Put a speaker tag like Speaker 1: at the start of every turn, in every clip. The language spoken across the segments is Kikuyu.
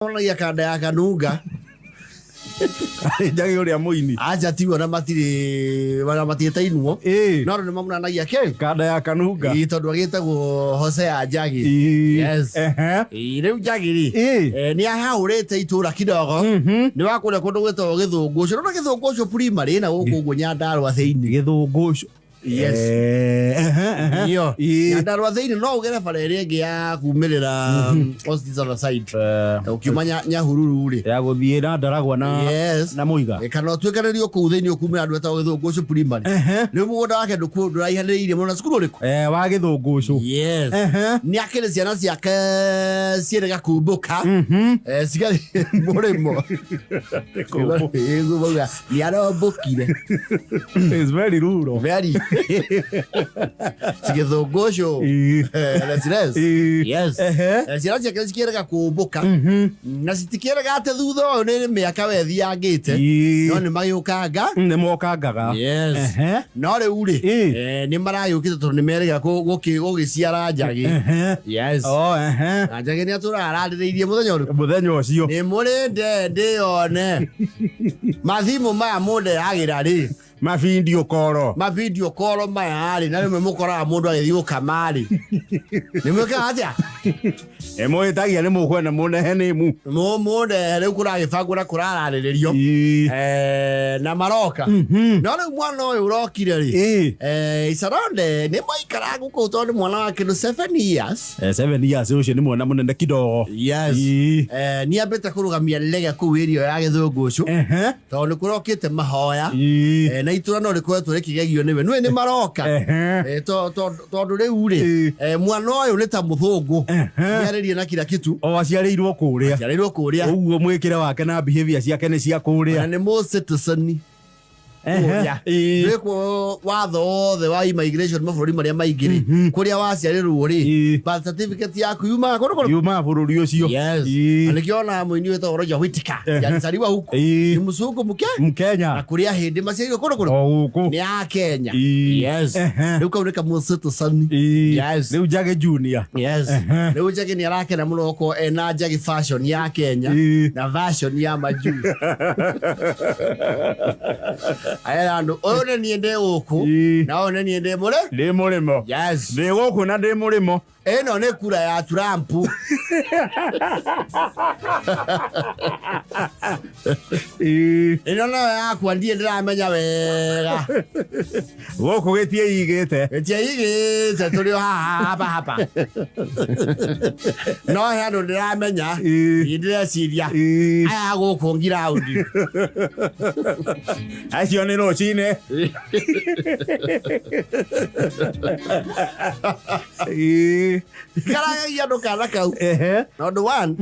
Speaker 1: Onagia kanda ya kanunga.
Speaker 2: Njagi ũrĩa mũini.
Speaker 1: Aja tiguo na matirĩ ona matiĩtainwo. No andũ nĩmamunanagia kĩ?
Speaker 2: Kanda ya kanunga.
Speaker 1: Ĩĩ, tondũ agĩtagwo Hosea Njagi. Yes. Ĩĩ, rĩu Njagi rĩ, nĩ ahaũrĩte itũra kidogo. Nĩ wa kũrĩa kũndũ gwĩtagwo Gĩthũngũcũ. Nĩwona Gĩthũngũcũ primary na gũkũ ũguo Nyandarũa thĩinĩ.
Speaker 2: Gĩthũngũcũ.
Speaker 1: Yes.
Speaker 2: Ehe, ehe.
Speaker 1: Iyo. Nyandarũa thĩinĩ no ũgere bara ĩrĩa ĩngĩ ya kumĩrĩra on this other side. Ũkiuma Nyahururu rĩ.
Speaker 2: Ya gũthiĩ na Ndaragwa na
Speaker 1: Yes.
Speaker 2: na Mũiga.
Speaker 1: Kana ũtuĩkanĩrio kũu thĩinĩ ũkumĩra andũ etagwo Gĩthũngũcũ primary. Rĩu mũgũnda wake ndũraihanĩrĩirie mũno na cukuru ũrĩkũ?
Speaker 2: Wa Gĩthũngũcũ.
Speaker 1: Yes. Nĩ akĩrĩ ciana ciake ciĩrĩ gakumbũka. Cigathiĩ mũrĩmo. Mauga nĩ arombũkire.
Speaker 2: It's very rural.
Speaker 1: Very. Gĩthũngũcũ. Residence. Yes. Ciana ciake cikĩrega kũmbũka. Na citikĩrega atĩ thutha ũyũ nĩ mĩaka we thiangĩte. No nĩ magĩũkanga.
Speaker 2: Nĩ mokangaga.
Speaker 1: Yes. No rĩu rĩ, nĩ maragĩũkĩte tondũ nĩ merĩga gũgĩciara Njagi. Yes.
Speaker 2: Oh, ehe.
Speaker 1: Na Njagi nĩ atũraga ararĩrĩirie mũthenya ũrĩkũ?
Speaker 2: Mũthenya ũcio.
Speaker 1: Nĩ mũrĩ ndĩyone. Mathimũ maya mũndehagĩra rĩ.
Speaker 2: Mavindio koro.
Speaker 1: Mavindio koro maya rĩ, na rĩmwe mũkoraga mũndũ agĩthiĩ gũkama rĩ. Nĩ mwĩkaga atĩa?
Speaker 2: Nĩ mũĩtagia nĩ mũkwenda mũnehe nĩmu.
Speaker 1: Mũndehe rĩu kũragĩbangwo na kũrararĩrĩrio. Na maroka. No rĩu mwana ũyũ ũrokire rĩ. It's around, nĩ maikara gũkũ tondũ mwana wa kĩndũ 7 years.
Speaker 2: 7 years ũcio nĩ mwana mũnene kidogo.
Speaker 1: Yes. Nĩ ambĩte kũrũgamia rege kũu area ya Gĩthũngũcũ. Tondũ nĩ kũrokĩte mahoya. Na itũra no rĩkoretwo rĩkĩgegio nĩwe. Nĩwe nĩ maroka. Tondũ rĩu rĩ, mwana ũyũ nĩ ta mũthũngũ. Nĩarĩrie na kila kitu.
Speaker 2: O aciarĩirwo kũrĩa.
Speaker 1: Aciarĩirwo kũrĩa.
Speaker 2: Ũguo mwĩkĩre wake na behavior ciake nĩ cia kũrĩa.
Speaker 1: Na nĩ mũ citizen. Kũrĩa. Rĩkwo watho wothe wa immigration mabũrũri marĩa maingĩ rĩ, kũrĩa waciarĩrwo rĩ, birth certificate yaku yumaga kũndũ kũrĩkũ?
Speaker 2: Yumaga bũrũri ũcio.
Speaker 1: Yes. Na nĩkĩo onaga mũini wĩtagwo Roger Whittaker. Alizaliwa huko. Ni mzungu mke?
Speaker 2: Mkenya.
Speaker 1: Na kũrĩa hĩndĩ maciarirwo kũndũ kũrĩkũ?
Speaker 2: O gũkũ.
Speaker 1: Nĩ a Kenya. Yes. Rĩu kau nĩ kamũ citizen. Yes.
Speaker 2: Rĩu Njagi Junior.
Speaker 1: Yes. Rĩu Njagi nĩ arakena mũno gũkorwo ena Njagi fashion ya Kenya na fashion ya majuu. Aya andũ, ũyũ nĩ niĩ ndĩ gũkũ na ũyũ nĩ niĩ ndĩ mũrĩ.
Speaker 2: Ndĩ mũrĩmo.
Speaker 1: Yes.
Speaker 2: Ndĩ gũkũ na ndĩ mũrĩmo.
Speaker 1: Ĩno nĩ kura ya Trump. Ĩno nayo yakwa ndiĩ ndĩramenya wega.
Speaker 2: Gũkũ gĩtiĩigĩte.
Speaker 1: Gĩtiĩigĩte tũrĩ o haha hapa hapa. No he andũ ndĩramenya. Niĩ ndĩreciria. Aya gũkũ ngiraundi.
Speaker 2: Acio nĩ rũcinĩ.
Speaker 1: Karagagia andũ kana kau. Na ũndũ one,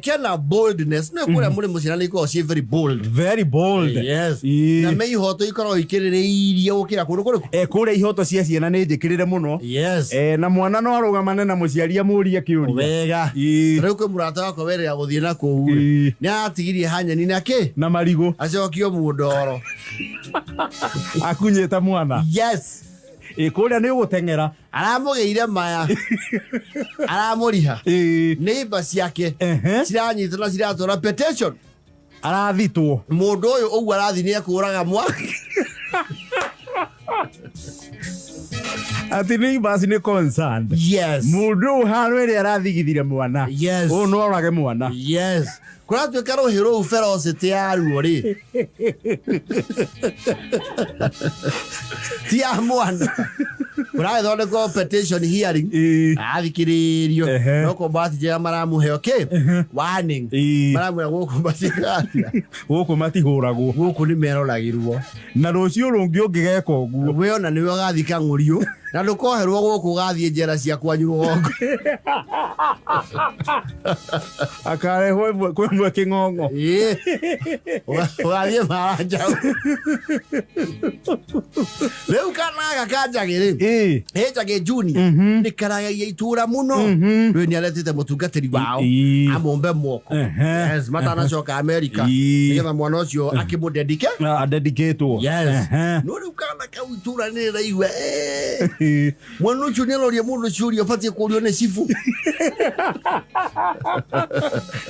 Speaker 1: kena boldness. Nĩ kũrĩa mũrĩ mũciana nĩ ikoragwo ciĩ very bold.
Speaker 2: Very bold.
Speaker 1: Yes. Na me ihoto ikoragwo ikĩrĩrĩirie gũkĩra kũndũ kũrĩkũ?
Speaker 2: Kũrĩa ihoto cia ciana nĩ njĩkĩrĩre mũno.
Speaker 1: Yes.
Speaker 2: Na mwana no arũgamane na mũciari amũrie kĩũria.
Speaker 1: Wega. Rĩu kwĩ mũrata wakwa werĩga gũthiĩ na kũu rĩ. Nĩ aratigirie hanyeni na kĩ?
Speaker 2: Na marigũ.
Speaker 1: Acokio mũndoro.
Speaker 2: Akunyĩte mwana.
Speaker 1: Yes.
Speaker 2: Kũrĩa nĩ ũgũteng'era.
Speaker 1: Aramũgĩire maya. Aramũriha. Neighbor ciake. Ciranyitwo na ciratwara petition.
Speaker 2: Arathitwo.
Speaker 1: Mũndũ ũyũ ũguo arathiĩ nĩ ekũraga mwa.
Speaker 2: Ati neighbors nĩ concerned.
Speaker 1: Yes.
Speaker 2: Mũndũ ũyũ haro ĩrĩa arathigithire mwana.
Speaker 1: Yes.
Speaker 2: Ũyũ no orage mwana.
Speaker 1: Yes. Kũratuĩka rũhĩ rũu velocity yaruo rĩ. Ti ya mwana. Kũragĩthondekwo petition hearing. Arathikĩrĩrio. No kwamba njega maramũhe okay? Warning. Maramwĩra gũkũ matigatia.
Speaker 2: Gũkũ matihũragwo.
Speaker 1: Gũkũ nĩ meroragĩrwo.
Speaker 2: Na rũciũ rũngĩ ũngĩgeka ũguo.
Speaker 1: We ona nĩwe ũgathiĩ kang'ũriũ. Na ndũkoherwo gũkũ ũgathiĩ njera cia kwanyu rũgongo.
Speaker 2: Akarehwo ĩmwe kwa ĩmwe kĩng'ong'o.
Speaker 1: Ũgathiĩ mara njaũ. Rĩu kana gaka kanjagĩ rĩ. Ĩnjagĩ junior nĩ karagagia itũra mũno rĩu nĩ aretete mũtungatĩri wao amũmbe moko. Yes, matanacoka America nĩgetha mwana ũcio akĩmũdedike
Speaker 2: Adedicatwo.
Speaker 1: Yes. No rĩu kana kau itũra nĩ rĩraigua mwana ũcio nĩ aroria mũndũ ciũria ũbatiĩ kũrio nĩ cibũ.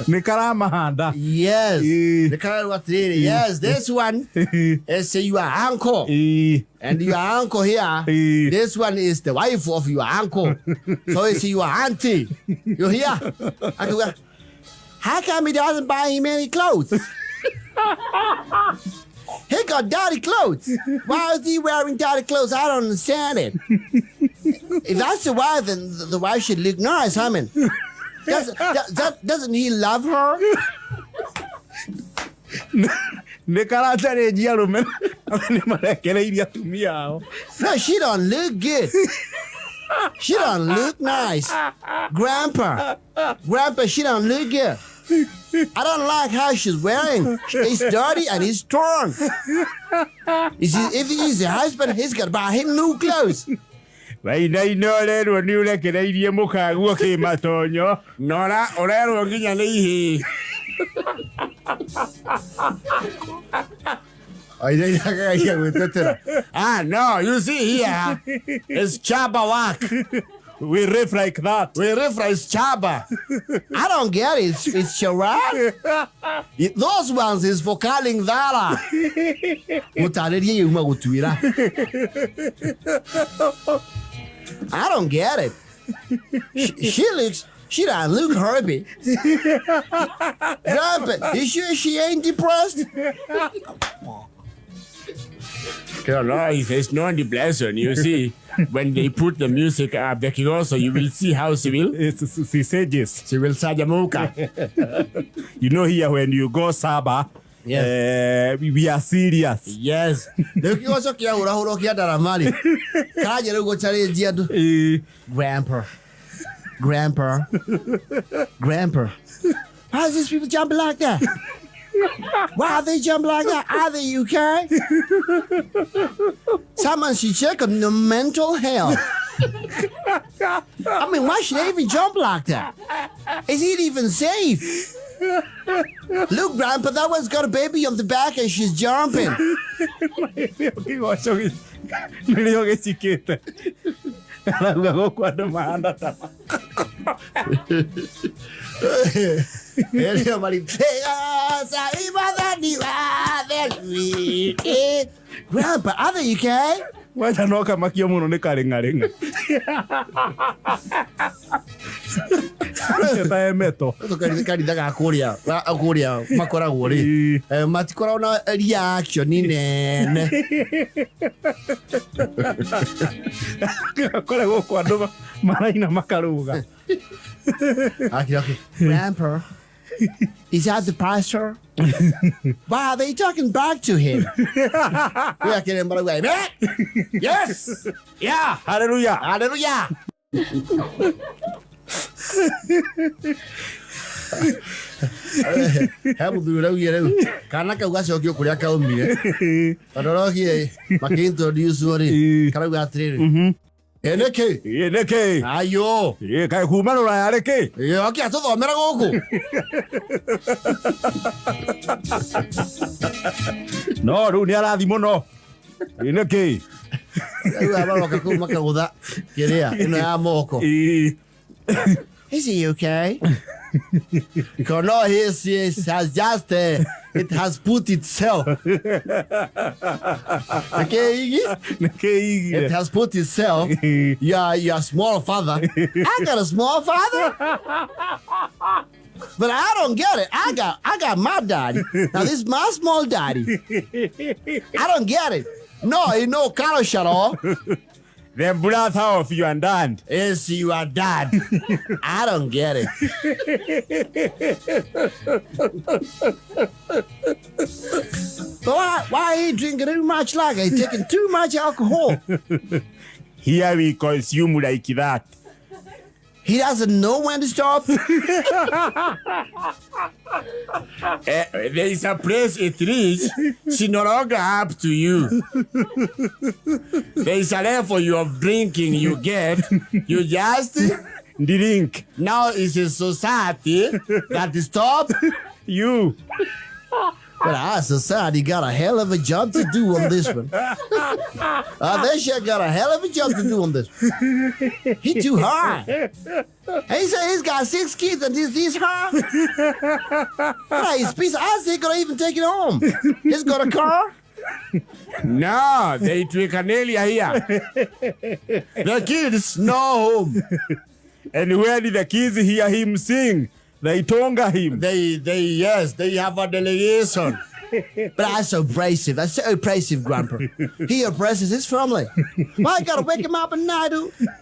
Speaker 2: Nĩ karamahanda.
Speaker 1: Yes. Nĩ karerwo atĩrĩrĩ, yes, this one is your uncle. And your uncle here, this one is the wife of your uncle. So it's your auntie. You hear? Akiuga, how come he doesn't buy him any clothes? He got dirty clothes. Why is he wearing dirty clothes? I don't understand it. If that's the wife, then the wife should look nice. I mean, doesn't he love her?
Speaker 2: Nĩ karacarĩnjia arũme nĩ marekereirie atumia ao.
Speaker 1: No, she don't look good. She don't look nice. Grandpa, she don't look good. I don't like how she's wearing. It's dirty and it's torn. If he's a husband, he's got to buy him new clothes.
Speaker 2: Wainaina ũrerwo nĩ ũrekereirie mũkaguo kĩmatonyo
Speaker 1: nora ũrerwo nginya nĩ ihĩĩ. Ah, no, you see here, it's chaba work.
Speaker 2: We riff like that.
Speaker 1: We riff like chaba. I don't get it. It's charade. Those ones is for calling Dara. Mũtarĩrie yuma gũtuĩra. I don't get it. She looks, she don't look happy. Grandpa, you sure she ain't depressed?
Speaker 3: No, it's not depression. You see, when they put the music up, the Kigoso, you will see how she will.
Speaker 2: She says.
Speaker 3: She will sajamuka.
Speaker 2: You know, here when you go Saba, yes. We are serious.
Speaker 1: Yes. Rĩu kĩgoco kĩahũrahũrwo kĩa ndarama-rĩ, kanjĩ rĩu gũcarĩnjia andũ. Grandpa. Grandpa. Grandpa. How is these people jumping like that? Why are they jumping like that? Are they okay? Someone should check on the mental health. I mean, why should they even jump like that? Is it even safe? Look, Grandpa, that one's got a baby on the back and she's jumping. Grandpa, are they okay?
Speaker 2: Wacha no kamakio muno nĩ karĩng'arĩng'a. Ta emeto.
Speaker 1: Kanitha ga kũrĩa kũrĩa makoragwo rĩ matikoragwo na reaction nene.
Speaker 2: Gakoragwo kwa andũ maraina makaruga.
Speaker 1: Okay. Grandpa, is that the pastor? Why are they talking back to him? We are getting away. Yes! Yeah!
Speaker 2: Hallelujah!
Speaker 1: Hallelujah! He mũthuri ũraugire rĩu kana kau gacokio kũrĩa kaumire tondũ ũrokire makĩintroduce rĩ karauga atĩrĩrĩ ĩ nĩkĩ
Speaker 2: ĩ nĩkĩ
Speaker 1: ayo
Speaker 2: ĩ kaĩ kuma rũraya rĩkĩ
Speaker 1: ĩ oke atũthomera gũkũ
Speaker 2: no rĩu nĩ arathi mũno ĩ nĩkĩ
Speaker 1: rĩu abaroka kũu makagũtha kĩrĩa ĩno ya moko. Is he okay? Because no, he has just, it has put itself. Okay, Iggy? It has put itself. Your small father. I got a small father? But I don't get it. I got my daddy. Now this is my small daddy. I don't get it. No, you know, Carlos Sharo.
Speaker 2: The brother of your dad.
Speaker 1: Is your dad. I don't get it. But why are you drinking too much like he's taking too much alcohol?
Speaker 2: Here we consume like that.
Speaker 1: He doesn't know when to stop.
Speaker 3: There is a place it reach, she no longer up to you. There is a level you of drinking you get. You just
Speaker 2: Drink.
Speaker 3: Now it's a society that stop
Speaker 2: you.
Speaker 1: But our society got a hell of a job to do on this one. They sure got a hell of a job to do on this one. He too high. He said he's got 6 kids and he's high. But he's piece. I said he gonna even take it home. He's got a car.
Speaker 3: No, they drink anelia here. The kids no home.
Speaker 2: And where did the kids hear him sing? They tonga him.
Speaker 3: Yes, they have a delegation.
Speaker 1: But that's oppressive. That's so oppressive, Grandpa. He oppresses his family. Well, I got to wake him up at night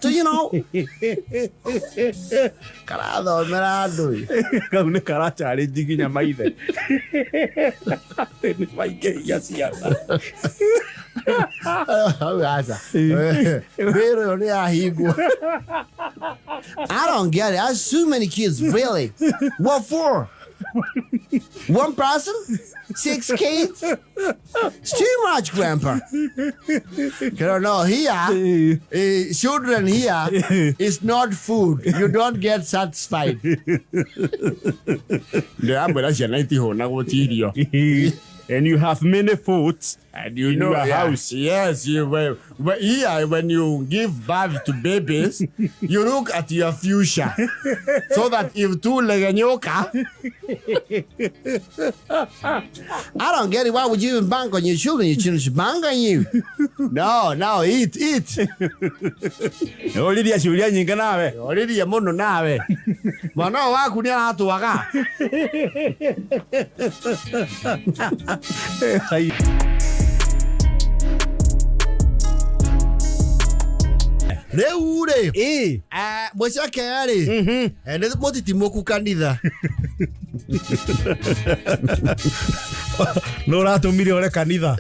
Speaker 1: to you know. Carado, merado.
Speaker 2: Kau nĩ karachallenge nginya maithe. Atĩ nĩ maingĩhia ciana.
Speaker 1: Aca. Wĩra ũyũ nĩ ahingwo. I don't get it. That's too many kids, really. What for? One person? 6 kids? It's too much, Grandpa. You don't know, here, children here, it's not food. You don't get satisfied.
Speaker 2: And you have many foods
Speaker 3: and you
Speaker 2: in
Speaker 3: know,
Speaker 2: your house.
Speaker 3: Yes, you well, here when you give birth to babies, you look at your future, so that if two legenyoka.
Speaker 1: I don't get it. Why would you even bank on your children? Your children should bank on you.
Speaker 3: No, no, eat, eat.
Speaker 2: Oriria ciũria nyingĩ nawe.
Speaker 3: Oriria mũno nawe. Mwana waku nĩ aratwaga.
Speaker 1: Rĩu rĩ, mũcoke rĩ, nĩ mũtitimũku kanitha.
Speaker 2: Nũ ũratũmire ũre kanitha?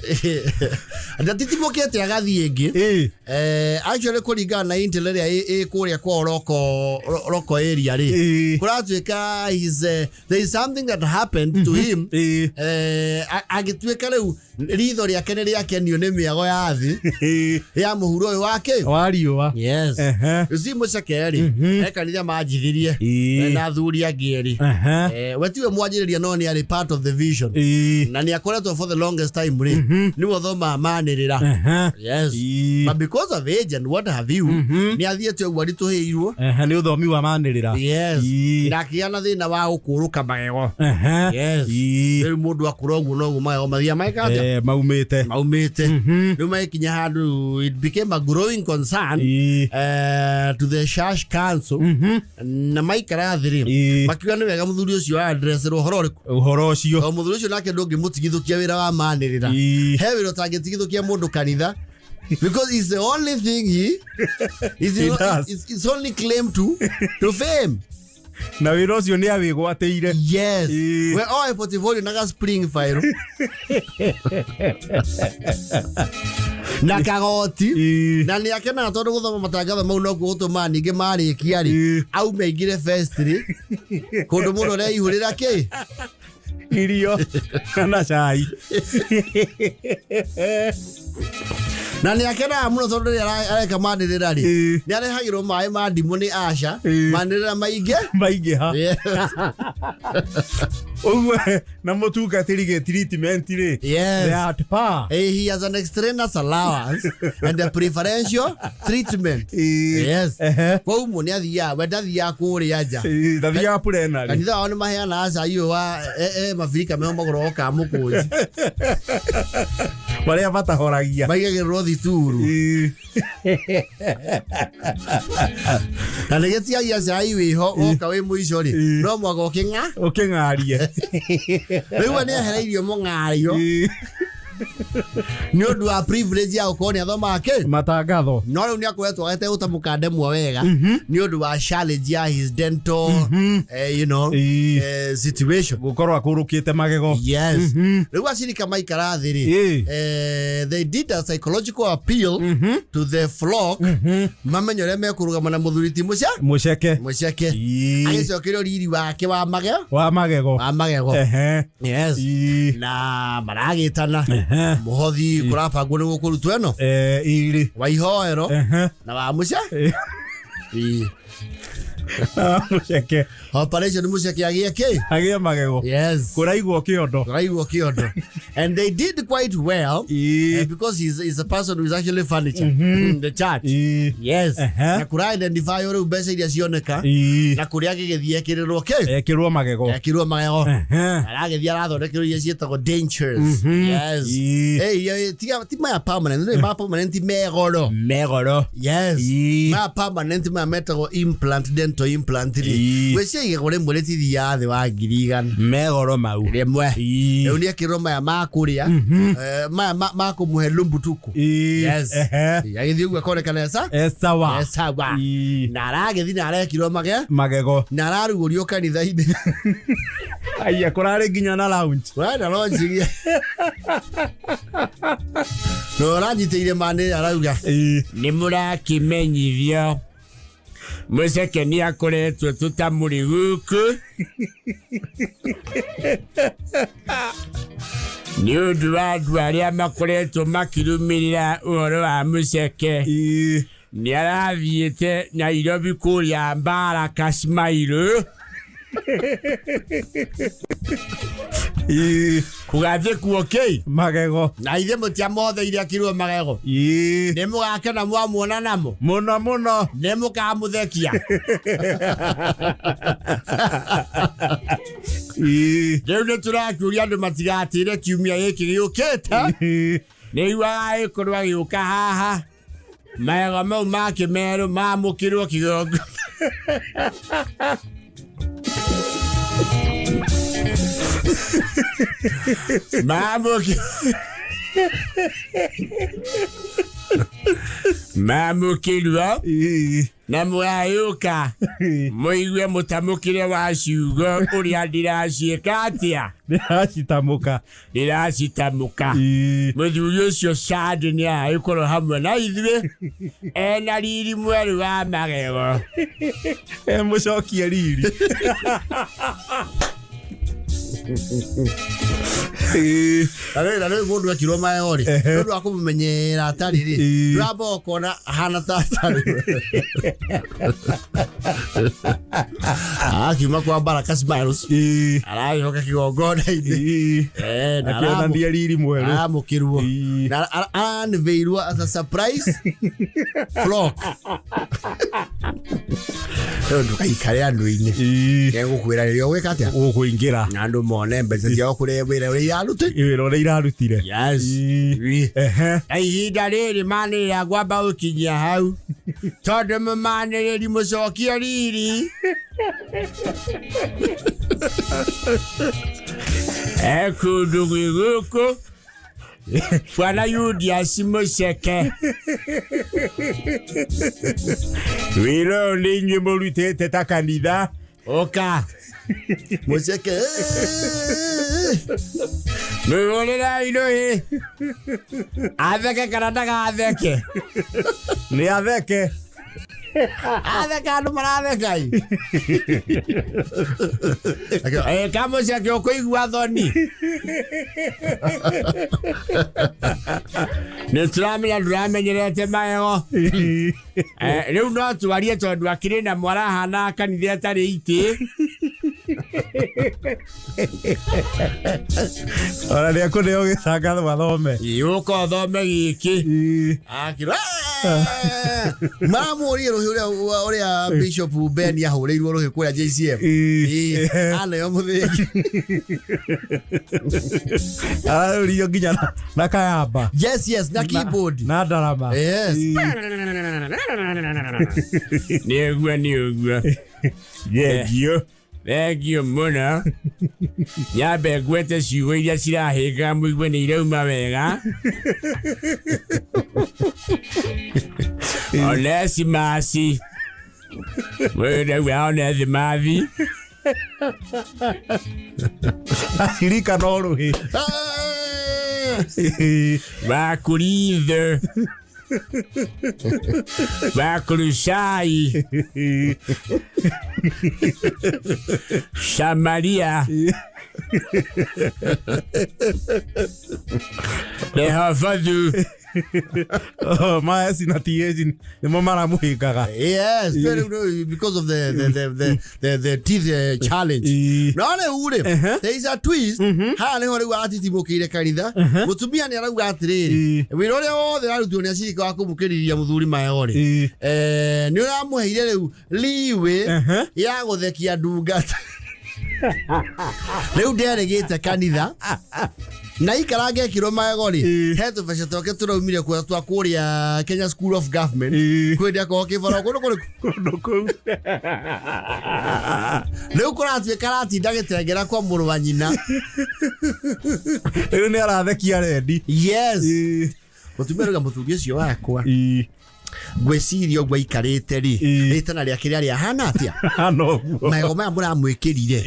Speaker 1: Ndatitimũkĩte agathiĩ ĩngĩ. Actually kũringana na intel ĩrĩa ĩ kũrĩa kwa Oroko area rĩ, kũratuĩka there is something that happened to him. Agĩtuĩka rĩu ritho rĩake nĩ rĩakenio nĩ mĩago ya thĩ ya mũhuro ũyũ wake
Speaker 2: wa riũa.
Speaker 1: Yes. You see mũceke rĩ, he kanitha manjithirie na athuri angĩ erĩ. We tiwe mwanjĩrĩria no nĩ arĩ part of the vision. Na nĩ akoretwo for the longest time rĩ, nĩwe ũthomaga manĩrĩra. Yes. But because of age and what have you, nĩ athiĩte ũguo aritũhĩirwo.
Speaker 2: Nĩ ũthomi wa manĩrĩra.
Speaker 1: Yes. Na akĩgĩa na thĩna wa gũkũrũka magego. Yes. Rĩu mũndũ akũra ũguo noguo magego mathiaga maĩka atĩa?
Speaker 2: Maumĩte.
Speaker 1: Maumĩte. Rĩu magĩkinya handũ it became a growing concern to the church council. Na maikara thĩ rĩ, makiuga nĩ wega mũthuri ũcio addressĩrwo ũhoro ũrĩkũ?
Speaker 2: Ũhoro ũcio.
Speaker 1: Tondũ mũthuri ũcio nake ndũngĩmũtigithũkia wĩra wa manĩrĩra. He wĩra ũtangĩtigithũkia mũndũ kanitha. Because it's the only thing he does. It's only claim to fame.
Speaker 2: Na wĩra ũcio nĩ awĩgwatĩire.
Speaker 1: Yes. We oe portfolio na ga spring file. Na kagoti. Na nĩ akenaga tondũ gũthoma matangatho mau nokuo gũtũmaga ningĩ marĩkia rĩ, aume aingĩre fest rĩ, kũndũ mũndũ areihũrĩra kĩ?
Speaker 2: Irio na cai.
Speaker 1: Na nĩ akenaga mũno tondũ rĩrĩa areka manĩrĩra rĩ, nĩ arehagĩrwo maĩ ma ndimũ nĩ Asha, manĩrĩra maingĩ
Speaker 2: maingĩha. Ũguo na mũtungatĩri gĩ treatment rĩ.
Speaker 1: Yes.
Speaker 2: They are at par.
Speaker 1: He has an extraneous allowance and a preferential treatment. Yes. Koguo nĩ athiaga, we ndathiaga kũrĩa nja.
Speaker 2: Ndathiaga plenary.
Speaker 1: Kanitha wao nĩ maheanaga cai ũyũ wa mabirika meho magũrũ ka mũkũnji.
Speaker 2: Marĩa matahoragia.
Speaker 1: Maigagĩrĩrwo thituru. Na nĩ gĩtiagia cai wĩho woka wĩ mũico rĩ, no mwaka ũkĩng'a
Speaker 2: ũkĩng'arie.
Speaker 1: Rĩu we nĩ ehereirio mũng'ario. Nĩ ũndũ wa privilege ya gũkorwo nĩ athomaga kĩ
Speaker 2: Matangatho.
Speaker 1: No rĩu nĩ akoretwo agete gũtamũka ndemwa wega nĩ ũndũ wa challenge ya his dental situation.
Speaker 2: Gũkorwo akũrũkĩte magego.
Speaker 1: Yes, rĩu acirika maikara thĩ rĩ, they did a psychological appeal to the flock mamenye ũrĩa mekũrũgama na mũthuri ti mũca
Speaker 2: Mũceke.
Speaker 1: Mũceke agĩcokerio riri wake wa mage
Speaker 2: Wa magego.
Speaker 1: Wa magego. Yes. Na maragĩtana mũhothi kũrabangwo nĩ gũkũrutwo ĩno
Speaker 2: Iri.
Speaker 1: wa ihoero na wa mũca. Ĩĩ.
Speaker 2: Mũceke.
Speaker 1: Operation mũceke agĩe kĩ?
Speaker 2: Agĩe magego.
Speaker 1: Yes.
Speaker 2: Kũraigwo kĩondo.
Speaker 1: Kũraigwo kĩondo, and they did quite well because he's a person who is actually furniture in the church. Yes. Na kũra identify rĩu mbeca iria cioneka na kũrĩa agĩgĩthiĩ ekĩrĩrwo kĩ?
Speaker 2: Ekĩrwo magego.
Speaker 1: Ekĩrwo magego. Aragĩthiĩ arathondekerwo iria ciĩtagwo dentures. Yes. Eh, iria tiga ti maya permanent, nĩ ma permanent megoro.
Speaker 2: Megoro.
Speaker 1: Yes. Ma permanent maya metagwo implant, dental implant rĩ. Gwĩciria igego rĩmwe rĩtithiaga thĩ wa 100,000.
Speaker 2: Megoro mau.
Speaker 1: Rĩmwe. Rĩu nĩ ekĩrwo maya ma kũrĩa, maya ma kũmũhe lumbutuku. Yes. Agĩthiĩ ũguo akonekana esa
Speaker 2: Esawa.
Speaker 1: Esawa. Na aragĩthiĩ na arekirwo mage
Speaker 2: Magego.
Speaker 1: Na ararugũrio kanitha-inĩ.
Speaker 2: Aya kũrarĩ nginya na lounge.
Speaker 1: Kũrarĩ na lounge. Na ũranyitĩire manĩ arauga nĩ mũrakĩmenyithio Mũceke nĩ akoretwo tũtamũrĩ gũkũ nĩ ũndũ wa andũ arĩa makoretwo makĩrũmĩrĩra ũhoro wa Mũceke. Nĩ arathiĩte Nairobi kũrĩa Baraka Smile kũgathĩkwo kĩ?
Speaker 2: Magego.
Speaker 1: Na ithe mũtiamotheire akirwo magego. Nĩ mũgakena mwamuona namo.
Speaker 2: Mũno mũno.
Speaker 1: Nĩ mũkamũthekia. Rĩu nĩ tũrakĩũria andũ matigatĩre kiumia gĩkĩ gĩũkĩte. Nĩ iguaga agĩkorwo agĩũka haha magego mau make merũ mamũkĩrwo kĩgongo. Mamũkĩrwo na mũgayũka mũigue mũtamũkĩre wa ciugo ũrĩa ndĩraciĩka atĩa.
Speaker 2: Ndĩracitamũka.
Speaker 1: Ndĩracitamũka. Mũthuri ũcio Sande nĩ agagĩkorwo hamwe na ithuĩ ena riri mwerũ wa magego.
Speaker 2: Mũcokie riri.
Speaker 1: Na rĩu mũndũ ekirwo magego rĩ, nĩ ũndũ wa kũmũmenyera atarĩ rĩ, ndũramba ũkona ahana ta atarĩ. Akiuma kwa Baraka Smiles aragĩcoka kĩgongona-inĩ. Na
Speaker 2: Akĩonania riri mwerũ.
Speaker 1: Aramũkĩrwo na aranĩvĩirwo as a surprise flock. Rĩu ndũgaikare andũ-inĩ. Gegũkwĩra rĩrĩa ũgwĩka atĩa?
Speaker 2: Ũkũingĩra.
Speaker 1: Na andũ mone mbeca ciao kũrĩa wĩra ũrĩa irarutire.
Speaker 2: Wĩra ũrĩa irarutire.
Speaker 1: Yes. Na ihinda rĩrĩ manĩrĩra ngwamba gũkinyia hau tondũ mũmanĩrĩri mũcokie riri e kũndũ gwĩ gũkũ bwana Julius Mũceke
Speaker 2: Wĩra ũyũ nĩ inyuĩ mũrutĩte ta kanitha.
Speaker 1: Ũka Mũceke mwĩhũrĩre irũhĩ atheke kana ndagatheke.
Speaker 2: Nĩ atheke.
Speaker 1: Atheka andũ maratheka i. Kamũceke ũkũigua thoni. Nĩ tũramenya ndũramenyerete magego. Rĩu no twarie tondũ akĩrĩ na mwarahana kanitha ĩtarĩ itĩ.
Speaker 2: Ona nĩ ekũneo gĩcangatho athome.
Speaker 1: Ũka ũthome gĩkĩ. Akĩrwo maramũrie rũhĩ ũrĩa Bishop Ben ahũrĩirwo rũhĩ kũrĩa JCM. Aneo mũthĩgi.
Speaker 2: Ararũrio nginya na kayamba.
Speaker 1: Yes, yes, na keyboard.
Speaker 2: Na ndarama.
Speaker 1: Yes. Nĩ ũguo nĩ ũguo.
Speaker 2: Yengio.
Speaker 3: Thengio mũno. Nyambe ngwete ciugo iria cirahĩnga mũigue nĩ irauma wega. Onesimasi. Wewe Onesimathi.
Speaker 2: Acirika no rũhĩ.
Speaker 3: Wa Korintho. Wa Kolosai. Samaria. Rehovothu.
Speaker 2: Oh, ma S na TH nĩmo maramũhĩngaga.
Speaker 1: Yes, very good, because of the teeth challenge. No rĩu rĩ, there is a twist. Haha nĩho rĩu atitimũkĩire kanitha. Mũtumia nĩ arauga atĩrĩrĩ, wĩra ũrĩa wothe ũrarutwo nĩ acirika wa kũmũkĩrĩria mũthuri magego rĩ, nĩ ũramũheire rĩu leeway ya gũthekia ndungata. Rĩu nderĩgĩte kanitha na ikara ngekirwo magego rĩ, he tũbeca twake tũraumire kuo twa kũrĩa Kenya School of Government kwĩ akorwo kĩbara kũndũ kũrĩkũ
Speaker 2: Kũndũ kũu.
Speaker 1: Rĩu kũratuĩka aratinda gĩtengera kwa mũrũ wa nyina.
Speaker 2: Rĩu nĩ arathekia rendi.
Speaker 1: Yes, mũtumia rauga mũthuri ũcio wakwa ngwĩciria ũguo aikarĩte rĩ, rĩtana rĩake rĩarĩ ahana atĩa?
Speaker 2: Hana ũguo.
Speaker 1: Magego maya mũramwĩkĩrire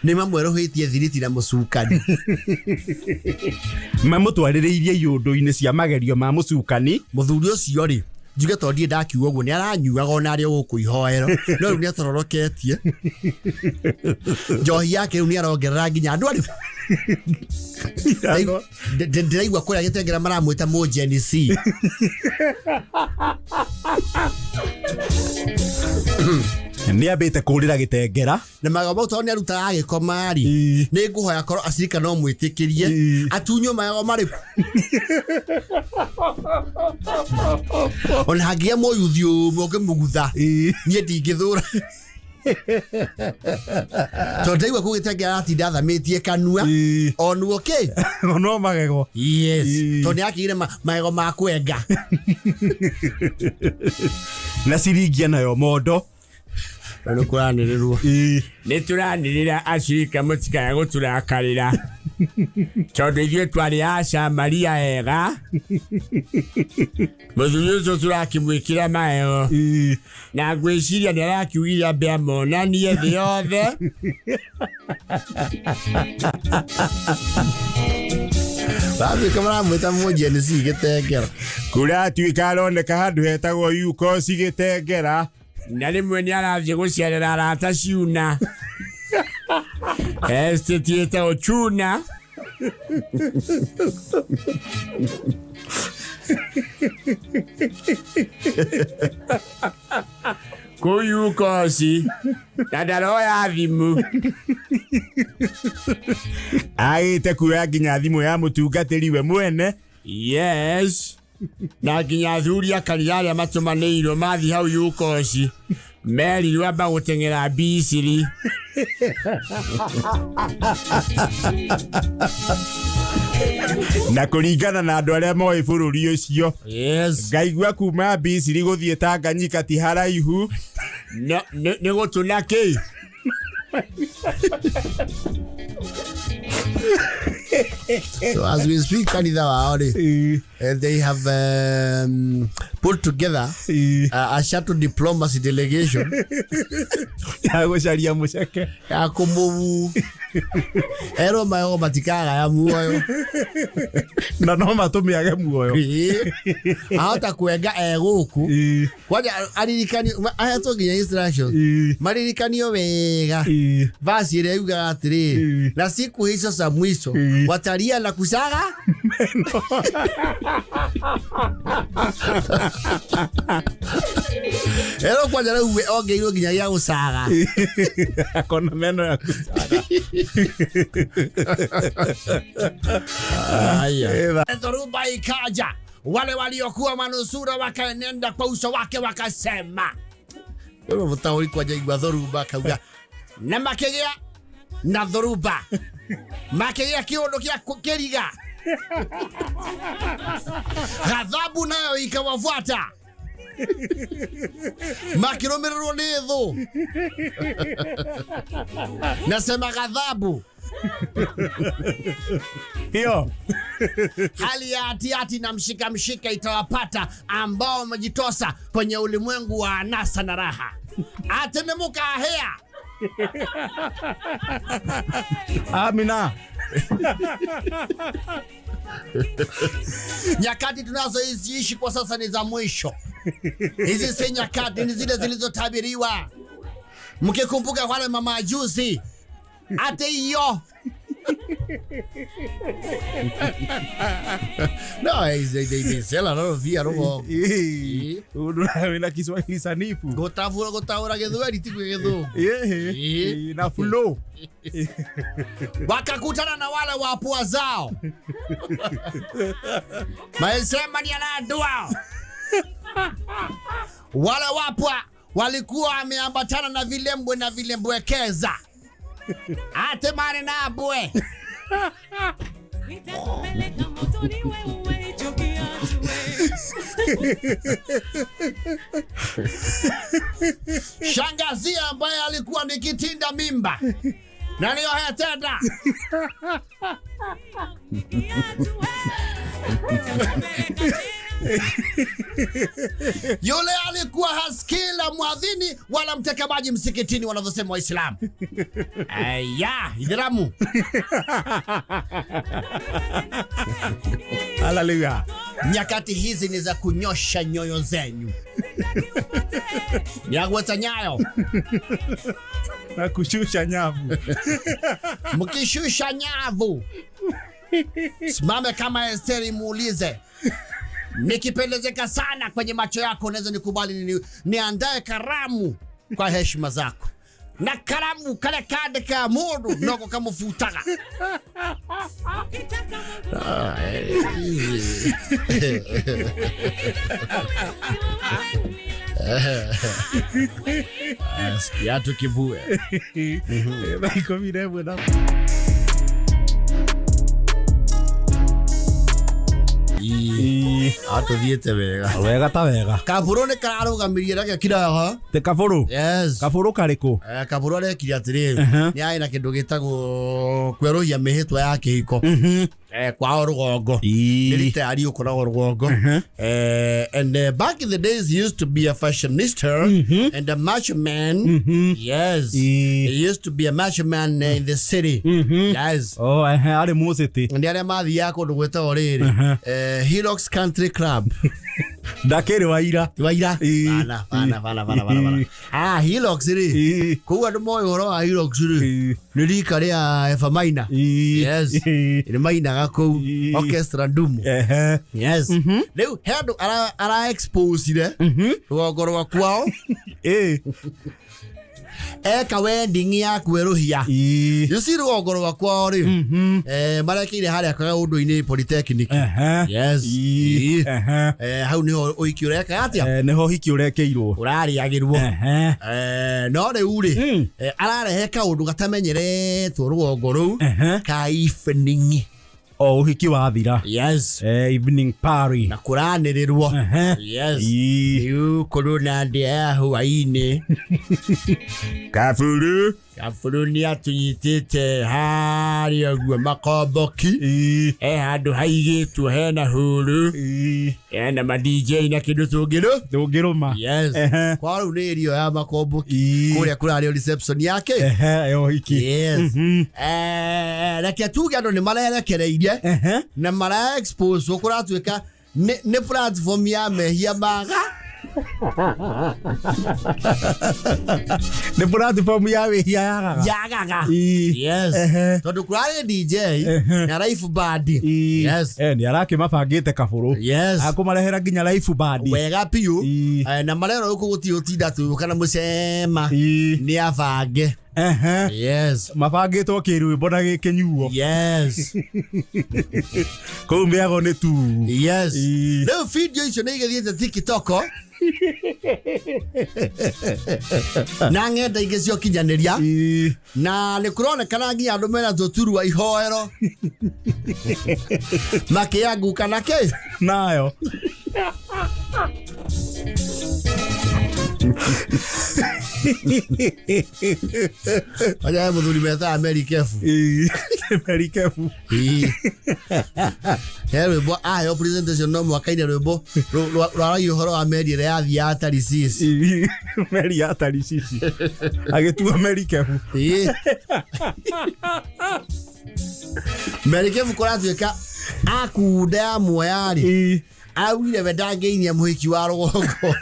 Speaker 1: nĩ mamwerũhĩtie thiriti na mũcukani.
Speaker 2: Mamũtwarĩrĩirie iũndũ-inĩ cia magerio ma mũcukani.
Speaker 1: Mũthuri ũcio rĩ, njuge tondũ ndirĩ ndakiuga ũguo, nĩ aranyuaga ona arĩ o gũkũ ihoero, no rĩu nĩ atororoketie njohi yake, rĩu nĩ arongerera nginya andũ arĩ ndĩraigua kũrĩa gĩtengera maramwĩta mũjeni C.
Speaker 2: Nĩ ambĩte kũrĩra gĩtengera.
Speaker 1: Na magego mau tondũ nĩ arutaga agĩkoma rĩ, nĩ ngũhoya korwo acirika no mwĩtĩkĩrie atunywo magego marĩkũ, ona hangĩgĩa mũyuthi ũmwe ũngĩmũgutha, niĩ ndingĩthũra, tondũ ndaigua kũu gĩtengera aratinda athamĩtie kanua onwo kĩ.
Speaker 2: No magego.
Speaker 1: Yes, tondũ nĩ akĩgire magego ma kwenga.
Speaker 2: Na ciringia nayo mondo.
Speaker 1: Nĩ kũranĩrĩrwo.
Speaker 3: Nĩ tũranĩrĩra acirika mũtikae gũtũrakarĩra tondũ ithuĩ twarĩ a Samaria ega. Mũthuri ũcio tũrakĩmwĩkĩra magego na ngwĩciria nĩ arakiugire ambe amonanie thĩ yothe.
Speaker 1: Batuĩka maramwĩta mũjeni C gĩtengera.
Speaker 2: Kũratuĩka aroneka handũ hetagwo Yukosi gĩtengera.
Speaker 3: Na rĩmwe nĩ arathiĩ gũcerera arata ciuna estate ĩtagwo Chuna. Kũu Yukosi na ndaroya thimũ.
Speaker 2: Agĩte kuoya nginya thimũ ya mũtungatĩri we mwene.
Speaker 3: Yes, na nginya athuri a kanitha arĩa matũmanĩirwo mathiĩ hau Yukosi merirwo amba gũteng'era Misiri.
Speaker 2: Na kũringana na andũ arĩa moĩ bũrũri ũcio,
Speaker 3: Yes,
Speaker 2: ngaigua kuma Misiri gũthiĩ Tanganyika ti haraihu.
Speaker 3: Nĩ gũtũna kĩ.
Speaker 1: So as we speak, kanitha wao rĩ, they have put together a shuttle diplomacy delegation
Speaker 2: Ya gũcaria mũceke.
Speaker 1: Ya kũmũbu erwo magego matikagaya muoyo.
Speaker 2: Na no matũmĩage muoyo.
Speaker 1: Ahota kwenga e gũkũ kwanja aririkanio ahetwo nginya instructions maririkanio wega vasi ĩrĩa yugaga atĩrĩrĩ, na siku hizo za mwisho watalia na kusaga ero. Kwanja rĩu ongeirwo nginya gĩa gũcaga.
Speaker 2: Akona meno ya kusaga.
Speaker 1: Aya. Dhoruba ikaja, wale waliokuwa manusura wakaenenda kwa uso wake wakasema. Wewe mũtaũri kwanja igua dhoruba akauga na makĩgĩa na dhoruba makĩgĩa kĩũndũ kĩa kĩriga, ghadhabu nayo ikawafuata. Makĩrũmĩrĩrwo nĩ thũ. Nasema ghadhabu.
Speaker 2: Hiyo.
Speaker 1: Hali ya hatihati na mshika mshika itawapata ambao wamejitosa kwenye ulimwengu wa anasa na raha. Atenemuka ahea.
Speaker 2: Amina.
Speaker 1: Nyakati tunazoishi kwa sasa ni za mwisho. Hizi si nyakati, ni zile zilizotabiriwa. Mkikumbuka wale mamajusi ate hiyo. No, they sell a lot of beer rugongo.
Speaker 2: Wĩna Kiswahili sanifu.
Speaker 1: Gũtabura gũtaũra Gĩthweri ti Gĩthũngũ.
Speaker 2: Ĩĩ, na flow.
Speaker 1: Wakakutana na wale wapua zao maisema ni anadua wale wapwa walikuwa wameambatana na vilembwe na vilembwekeza ate mane na abwe.
Speaker 4: Nitakupeleka motoni wewe hicho kiatu we.
Speaker 1: Shangazia ambaye alikuwa ni kitinda mimba na niyohetenda.
Speaker 4: Kiatu we. Nitakupeleka
Speaker 1: Yule alikuwa hasikii la mwadhini wala mteka maji msikitini wanavyosema Waislamu. Aya, Ithiramu.
Speaker 2: Hallelujah.
Speaker 1: Nyakati hizi ni za kunyosha nyoyo zenyu. Nyagweta nyayo.
Speaker 2: Na kushusha nyavu.
Speaker 1: Mkishusha nyavu, simame kama Esteri, muulize, nikipendezeka sana kwenye macho yako, unaweza nikubali niandae karamu kwa heshima zako, na karamu kale kade ka mundu noko kamufutaga.
Speaker 4: Ukitaka
Speaker 1: Kiatu kivue.
Speaker 2: 11 na
Speaker 1: Atũthiĩte wega.
Speaker 2: Wega ta wega.
Speaker 1: Kabũrũ nĩ kararũgamirie na gekiraga.
Speaker 2: Te kabũrũ.
Speaker 1: Yes.
Speaker 2: Kabũrũ karĩkũ?
Speaker 1: Kabũrũ arekire atĩrĩrĩ, nĩ arĩ na kĩndũ gĩtagwo kwerũhia mĩhĩtwa ya kĩhiko kwao rũgongo. Nĩ rita ũkoragwo rũgongo. And back in the days he used to be a fashionista and a macho man. Yes. He used to be a macho man in the city. Yes.
Speaker 2: Oh, ehe, arĩ mũcĩtĩ.
Speaker 1: Nĩ arĩa mathiaga kũndũ gwĩtagwo rĩrĩ Hilux Country Club.
Speaker 2: Ndakĩrĩ wa ira.
Speaker 1: Waira.
Speaker 2: Ĩĩ.
Speaker 1: Bana bana bana bana bana bana. Ah, Hilux rĩ. Kũu andũ moĩ ũhoro wa Hilux rĩ. Nĩ rika rĩa Eva Maina. Yes. Nĩ mainaga kũu orchestra ndumu.
Speaker 2: Ehe.
Speaker 1: Yes. Rĩu he andũ ara expose rũgongo rwa kwao. Eka wedding ya kwerũhia. You see rũgongo rwa kwao rĩ. Marekĩire harĩa kaũndũ-inĩ Polytechnic.
Speaker 2: Ehe.
Speaker 1: Yes.
Speaker 2: Ĩĩ.
Speaker 1: Ĩĩ.
Speaker 2: Ehe.
Speaker 1: Hau nĩho ũhiki ũreka atĩa?
Speaker 2: Nĩho hiki ũrekĩirwo.
Speaker 1: Ũrarĩagĩrwo.
Speaker 2: Ehe.
Speaker 1: No rĩu rĩ, ararehe kaũndũ gatamenyeretwo rũgongo rũu
Speaker 2: Ehe.
Speaker 1: ka evening.
Speaker 2: O ũhiki wathira.
Speaker 1: Yes.
Speaker 2: Evening party.
Speaker 1: Na kũranĩrĩrwo.
Speaker 2: Ehe.
Speaker 1: Yes.
Speaker 2: Ĩĩ.
Speaker 1: Rĩu kũrũ na ndĩa ya hwaĩ-inĩ.
Speaker 2: Kabũrũ.
Speaker 1: Kabũrũ nĩ atũnyitĩte harĩa ũguo makomboki.
Speaker 2: Ĩĩ.
Speaker 1: He handũ haigĩtwo hena hũrũ.
Speaker 2: Ĩĩ.
Speaker 1: Hena ma DJ na kĩndũ tũngĩrũ.
Speaker 2: Tũngĩrũma.
Speaker 1: Yes.
Speaker 2: Ehe.
Speaker 1: Kwa rĩu nĩ ĩrio ya makomboki.
Speaker 2: Ĩĩ.
Speaker 1: Kũrĩa kũrarĩo reception yake.
Speaker 2: Ehe, ya ũhiki.
Speaker 1: Yes. Reke tuge andũ nĩ marerekereirie
Speaker 2: Ehe.
Speaker 1: na mara expose kũratuĩka nĩ platform ya mehia maga.
Speaker 2: Nĩ platform ya wĩhia yagaga.
Speaker 1: Yagaga.
Speaker 2: Ĩĩ.
Speaker 1: Yes.
Speaker 2: Ehe.
Speaker 1: Tondũ kũrarĩ DJ
Speaker 2: Ehe.
Speaker 1: na live band.
Speaker 2: Ĩĩ.
Speaker 1: Yes.
Speaker 2: Nĩ arakĩmabangĩte kabũrũ.
Speaker 1: Yes.
Speaker 2: Akũmarehera nginya live band.
Speaker 1: Wega biũ.
Speaker 2: Ĩĩ.
Speaker 1: Na marerwo gũkũ gũtirĩ ũtinda tũka na mũcema.
Speaker 2: Ĩĩ.
Speaker 1: Nĩ abange.
Speaker 2: Ehe.
Speaker 1: Yes.
Speaker 2: Mabangĩtwo kĩrwĩmbo na gĩkĩnyuo.
Speaker 1: Yes.
Speaker 2: Kũu mĩago nĩ tu.
Speaker 1: Yes.
Speaker 2: Ĩĩ.
Speaker 1: Rĩu video icio nĩ igĩthiĩte TikTok na ng'enda ingĩ cia ũkinyanĩria.
Speaker 2: Ĩĩ.
Speaker 1: Na nĩ kũronekana nginya andũ mena tũturwa ihoero makĩanguka na kĩ
Speaker 2: Nayo.
Speaker 1: Aja muthuri metaga Mary Kefu.
Speaker 2: Mary Kefu.
Speaker 1: He rwĩmbo aheo presentation no mwaka ine rwĩmbo rwaragia ũhoro wa meri ĩrĩa yathiaga Tarisisi.
Speaker 2: Meri ya Tarisisi. Agĩtua Mary Kefu.
Speaker 1: Mary Kefu kũratuĩka akunda ya muoya-rĩ augire we ndangĩinia mũhiki wa rũgongo.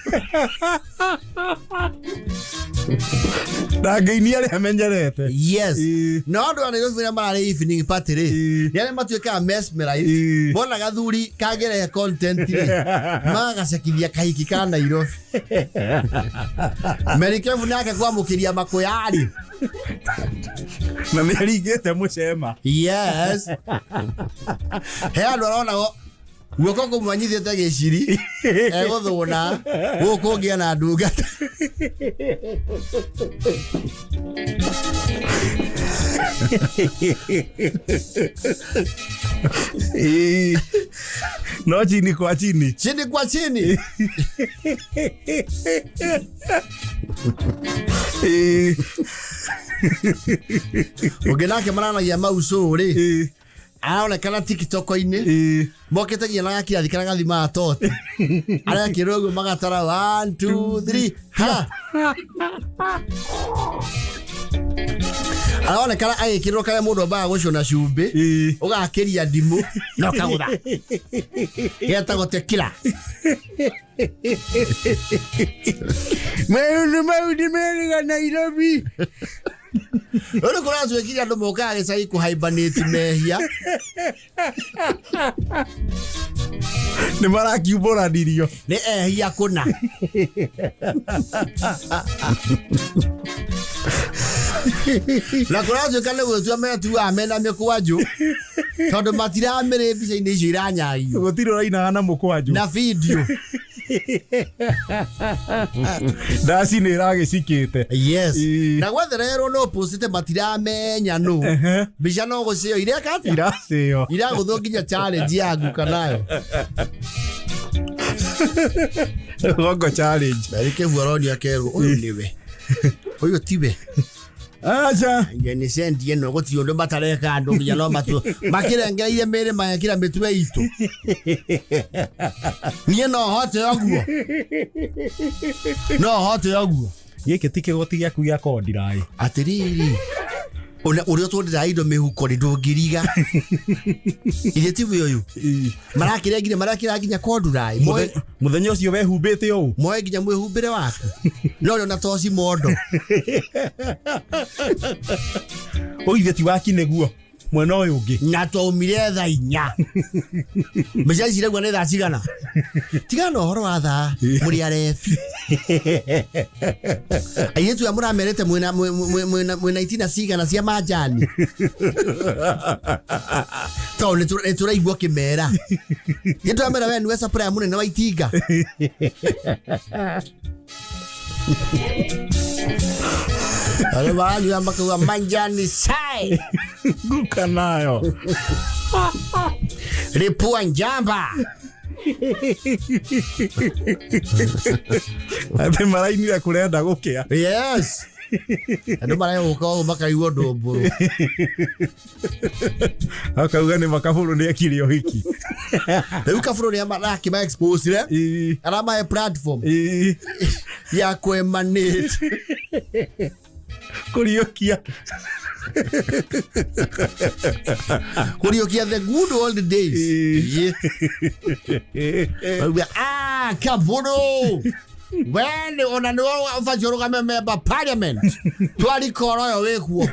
Speaker 2: Ndangĩinia arĩa amenyerete.
Speaker 1: Yes. No andũ a Nairobi arĩa mararĩ evening party rĩ nĩ arĩa matuĩkaga mesmerized. Mona gathuri kangĩrehe content rĩ magagacekithia kahiki ka Nairobi. Mary Kefu nake kwamũkĩria makũya rĩ
Speaker 2: na nĩ aringĩte mũcema.
Speaker 1: Yes. He andũ aronago guoko kũmwe anyitĩte gĩciri egũthũna gũkũ kũngĩ ena ndungata.
Speaker 2: No chini kwa chini.
Speaker 1: Chini kwa chini. Ũngĩ nake maranagia maucũ rĩ aronekana TikTok-inĩ mokĩte nginya na gakirathi karĩa gathimaga toti arekĩrwo ũguo magatara 1 2 3 ha aronekana agĩkĩrwo karĩa mũndũ ambaga gũcũna cumbĩ ũgakĩria ndimũ na ũkagũtha getagwo tekila.
Speaker 2: Maũndũ mau nĩ merĩga Nairobi.
Speaker 1: Rĩu kũratuĩkire andũ mokaga gĩcagi kũhaimbanĩti mehia.
Speaker 2: Nĩ marakiumbũranirio.
Speaker 1: Nĩ ehia kũna. Na kũratuĩka nĩ gwĩtua metuaga mena mĩkwanjũ tondũ matiramĩrĩ mbica-inĩ icio iranyagio.
Speaker 2: Gũtirĩ ũrainaga na mũkwanjũ.
Speaker 1: Na video.
Speaker 2: Ndaci nĩ ĩragĩcikĩte.
Speaker 1: Yes. Na gwethererwo no postite matiramenya no. Mbica no gũcĩo ireka atĩa?
Speaker 2: Iracĩo.
Speaker 1: Iragũthwo nginya challenge ya nguka nayo.
Speaker 2: Rũgongo challenge.
Speaker 1: Mary Kefu aronia kerwo ũyũ nĩwe. Ũyũ tiwe.
Speaker 2: Acha.
Speaker 1: Nĩ sendi ĩno gũtirĩ ũndũ matareka andũ nginya no matu makĩrengereire mĩĩrĩ magekĩra mĩtwe itũ. Niĩ no hote ũguo. No hote ũguo.
Speaker 2: Gĩkĩ ti kĩgoti gĩaku gĩa kondiraĩ.
Speaker 1: Atĩrĩrĩ. Ũrĩa ũtwenderaga indo mĩhuko rĩ ndũngĩriga. Ithe tiwe ũyũ. Marakĩrengire marakĩra nginya konduraĩ.
Speaker 2: Mũthenya ũcio wehumbĩte ũũ.
Speaker 1: Moe nginya mwĩhumbĩre waku. No rĩo na toci mondo.
Speaker 2: Ũithe ti waki nĩguo. Mwena ũyũ ũngĩ.
Speaker 1: Na twaumire thaa 4. Mbeca ici iraigua nĩ thaa cigana? Tigana na ũhoro wa thaa mũrĩ arebi. Airĩtu aya mũramerĩte mwĩna itina cigana cia manjani. Tondũ nĩ tũraigua kĩmera. Nĩ tũramera we nĩwe supplier mũnene wa itinga. Arĩa maranyua makauga manjani chai.
Speaker 2: Nguka nayo.
Speaker 1: Ripua njamba.
Speaker 2: Atĩ marainire kũrenda gũkĩa.
Speaker 1: Yes. Andũ maragũka ũguo makaigua ndũmbũrũ.
Speaker 2: Akauga nĩ makabũrũ nĩ ekire ũhiki.
Speaker 1: Rĩu kabũrũ nĩ arakĩma expose aramahe platform ya kwemanate.
Speaker 2: Kũriũkia.
Speaker 1: Kũriũkia the good old days. Ah, kabũrũ. When ona nĩ ũbatiĩ ũrũgame member parliament. Twarikoro ĩyo wĩkuo.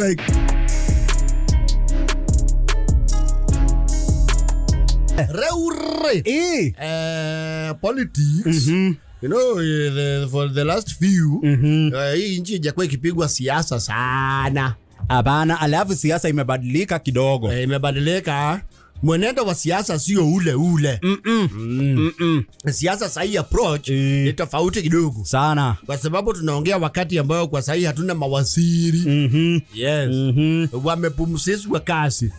Speaker 2: Like
Speaker 1: Reure. Politics. You know, for the last few, hii nchi ijakuwa ikipigwa siasa sana.
Speaker 2: Hapana, alafu siasa imebadilika kidogo.
Speaker 1: Imebadilika. Mwenendo wa siasa sio ule ule. Siasa sahi approach ni tofauti kidogo.
Speaker 2: Sana.
Speaker 1: Kwa sababu tunaongea wakati ambayo kwa sahi hatuna mawaziri. Yes. Wamepumzishwa kazi.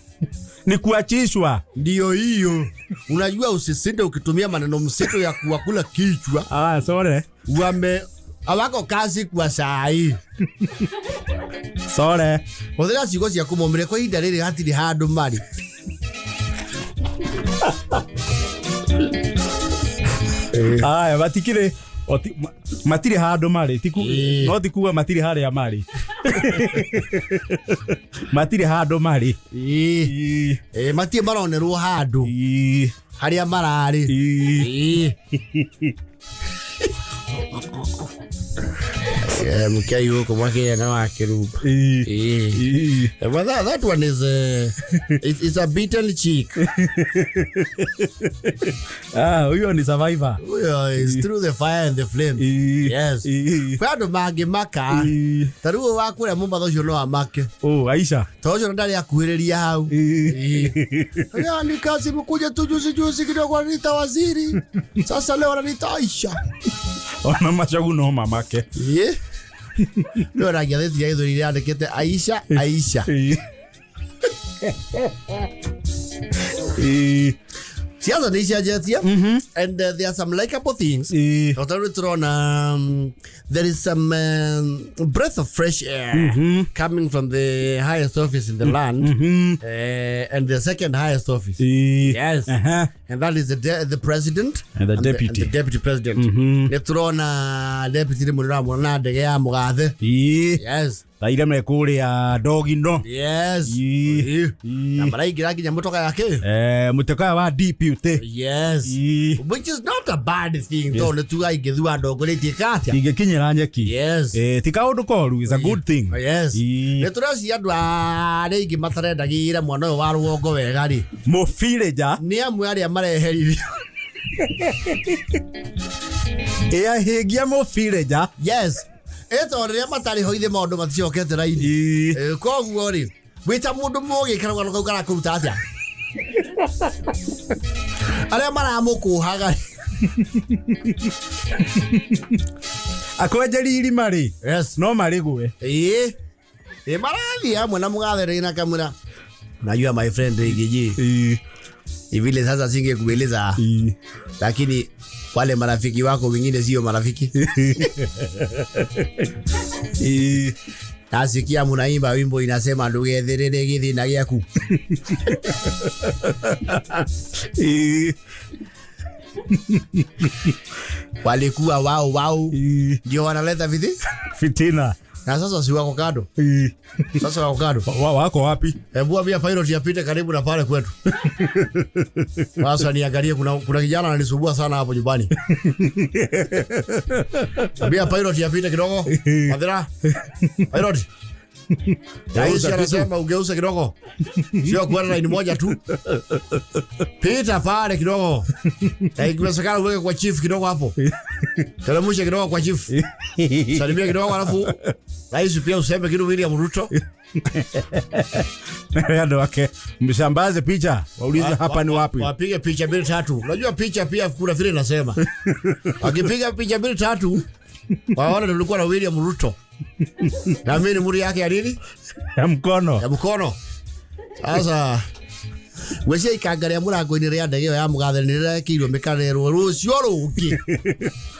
Speaker 2: Ni kuachishwa.
Speaker 1: Ndio hiyo. Unajua usisinde ukitumia maneno mseto ya kuwakula kichwa.
Speaker 2: Ah, sorry.
Speaker 1: Wame hawako kazi kwa saa hii.
Speaker 2: Sorry.
Speaker 1: Hũthĩra ciugo ciaku mũmĩre kwa ihinda rĩrĩ hatirĩ handũ marĩ.
Speaker 2: Aya, matikire matirĩ handũ marĩ.
Speaker 1: Ĩĩ.
Speaker 2: No ti kuga matirĩ harĩa marĩ. Matirĩ handũ marĩ.
Speaker 1: Ĩĩ.
Speaker 2: Ĩĩ.
Speaker 1: Ĩĩ, matirĩ maronerwo handũ
Speaker 2: Ĩĩ.
Speaker 1: harĩa mararĩ.
Speaker 2: Ĩĩ.
Speaker 1: Ĩĩ. Mkiai huko mwakile na wakirumba.
Speaker 2: Ĩĩ.
Speaker 1: Ĩĩ.
Speaker 2: Ĩĩ.
Speaker 1: But that one is it's a beaten cheek.
Speaker 2: Ah, huyo ni survivor.
Speaker 1: Huyo is through the fire and the flame.
Speaker 2: Ĩĩ.
Speaker 1: Yes.
Speaker 2: Ĩĩ.
Speaker 1: Kwĩ andũ mangĩmaka
Speaker 2: Ĩĩ.
Speaker 1: ta rĩu ũyũ wa kũrĩa Mombatha ũcio no amake.
Speaker 2: Oh, Aisha.
Speaker 1: Tondũ ũcio ndarĩ akuhĩrĩria hau.
Speaker 2: Ĩĩ.
Speaker 1: Yaani kazi mkuja tu juzi juzi kidogo wananiita waziri. Sasa leo wananiita Aisha.
Speaker 2: Ona macagu no mamake.
Speaker 1: Ĩĩ. Nĩ rangi atheti ya gĩthũri yandĩkĩte Aisha Aisha.
Speaker 2: Ĩĩ. Ĩĩ.
Speaker 1: Siasa nĩ icenjetie and there are some likable things.
Speaker 2: Ĩĩ.
Speaker 1: O ta rĩu tũrona there is some breath of fresh air coming from the highest office in the land and the second highest office.
Speaker 2: Ĩĩ.
Speaker 1: Yes.
Speaker 2: Aha.
Speaker 1: And that is the president
Speaker 2: And the deputy.
Speaker 1: and the deputy president. Nĩ tũrona deputy rĩmwe nĩũramwona na ndege ya mũgathe.
Speaker 2: Ĩĩ.
Speaker 1: Yes.
Speaker 2: Thaire me kũrĩa Ndogino.
Speaker 1: Yes.
Speaker 2: Ĩĩ.
Speaker 1: Ĩĩ.
Speaker 2: Ĩĩ.
Speaker 1: Na maraingĩra nginya mũtoka yake.
Speaker 2: Eh, mũteka wa deputy.
Speaker 1: Yes.
Speaker 2: Ĩĩ.
Speaker 1: Which is not a bad thing tondũ nĩ tuga ingĩthua ndongoretie katia.
Speaker 2: Ingĩkinyĩra nyeki.
Speaker 1: Yes.
Speaker 2: Eh, ti kaũndũ koru, is a good thing.
Speaker 1: Yes.
Speaker 2: Ĩĩ.
Speaker 1: Nĩ tũreciria andũ arĩa aingĩ matarendagĩra mwana ũyũ wa rũgongo wega rĩ.
Speaker 2: Mũbirĩnja
Speaker 1: Nĩ amwe arĩa mareheririo.
Speaker 2: ĩahingia mũbirĩnja.
Speaker 1: Yes. Ĩ tondũ rĩrĩa matarĩ ho ithe maũndũ maticokete raini.
Speaker 2: Ĩĩ.
Speaker 1: Koguo rĩ wĩ ta mũndũ mũgĩ karũgano kau karakũruta atĩa? Arĩa maramũkũhaga rĩ.
Speaker 2: Akwenjeri irima rĩ.
Speaker 1: Yes.
Speaker 2: No marĩgwe.
Speaker 1: Ĩĩ. Ĩ marathiĩ hamwe na mũgathe rĩ na kamwĩra. Unajua my friend Rigiji,
Speaker 2: Ĩĩ.
Speaker 1: vile sasa singekueleza
Speaker 2: Ĩĩ.
Speaker 1: lakini wale marafiki wako wengine sio marafiki.
Speaker 2: Ĩĩ.
Speaker 1: Nasikia munaimba wimbo inasema ndugethirire githina giaku.
Speaker 2: Ĩĩ.
Speaker 1: Walikuwa wao wao
Speaker 2: Ĩĩ.
Speaker 1: ndio wanaleta vithi
Speaker 2: Fitina.
Speaker 1: na sasa si wako kando,
Speaker 2: Ĩĩ.
Speaker 1: sasa wako kando.
Speaker 2: Wako wapi?
Speaker 1: Hebu ambia pilot apite karibu na pale kwetu. Sasa niangalie, kuna kijana ananisumbua sana hapo nyumbani. Ambia pilot apite kidogo. Madhira. Pilot. Rais anasema ugeuze kidogo. Sio kuwa na line moja tu. Pita pale kidogo. Na ikiwezekana uweke kwa chief kidogo hapo. Teremsha kidogo kwa chief. Salimia kidogo alafu rais pia useme kitu William Ruto.
Speaker 2: Andũ ake msambaze picha waulize hapa ni wapi.
Speaker 1: Wapige picha mbili tatu. Unajua picha pia kuna vile nasema. Wakipiga picha mbili tatu waone tulikuwa na William Ruto. Na mimi ni muri yake ya nini?
Speaker 2: Ya mkono.
Speaker 1: Ya mkono. Sasa gwĩciria ikanga rĩa mũrango-inĩ rĩa ndege ĩyo ya mũgathe nĩ rĩrekĩirwo mĩkarerwo rũciũ rũngĩ